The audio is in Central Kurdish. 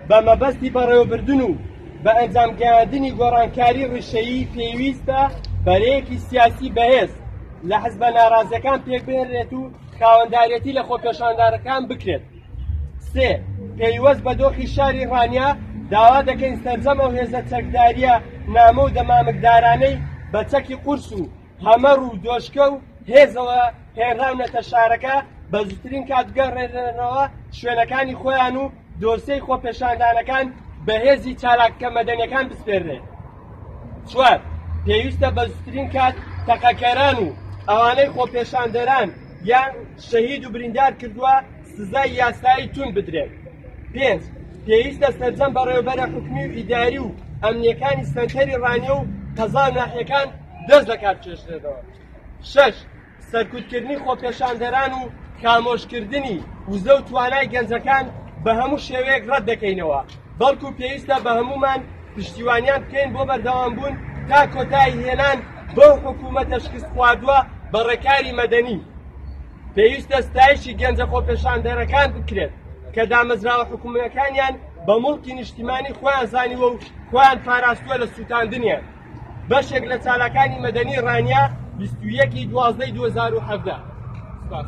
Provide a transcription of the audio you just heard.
بە مەبەستی بەڕێوەبردن و بە ئەنجامگەیاندنی گۆڕانکاری ڕیشەیی پێویستە بەرەیەکی سیاسی بەهێز لە حزبە ناڕازیەکان پێکبهێنرێت و خاوەندارێتی لە خۆپێشاندانەکان بکرێت. سێ، پەیوەست بە دۆخی شاری ڕانیە داوا دەکەین سەرجەم ئەو هێزە چەکدارییە نامۆ و دەمامکدارانەی بە چەکی قورس و هەمەڕ و دۆشکە و هێزەوە هێنراونەتە شارەکە بە زووترین کات بگەڕێنرێنەوە شوێنەکانی خۆیان و دۆسیەی خۆپێشاندانەکان بە هێزی چالاکە مەدەنیەکان بسپێررێت. چوار، پێویستە بە زووترین کات تەقەکەران و ئەوانەی خۆپێشاندەران یان شەهید و بریندار کردووە سزای یاسایی توند بدرێن. پێنج، پێویستە سەرجەم بەڕێوەبەرە حکومی و ئیداری و ئەمنیەکانی سەنتەری ڕانیە و قەزا و ناحیەکان دەست لەکار بکێشرێنەوە. شەش، سەرکوتکردنی خۆپێشاندەران و خامۆشکردنی وزە و توانای گەنجەکان بە هەموو شێوەیەک ڕەت دەکەینەوە، بەڵکو پێویستە بە هەموومان پشتیوانیان بکەین بۆ بەردەوامبوون تا کۆتایی هێنان بەو حکوومەتە شکستخواردووە بە ڕێکاری مەدەنی. پێویستە ستایشی گەنجە خۆپێشاندەرەکان بکرێت کە دامەزراوە حکوومییەکانیان بە موڵکی نیشتیمانی خۆیان زانیوە و خۆیان پاراستووە لە سووتاندنیان. بەشێک لە چالاکانی مەدەنی ڕانیە 21 ی 12 ی 2017. سپاس.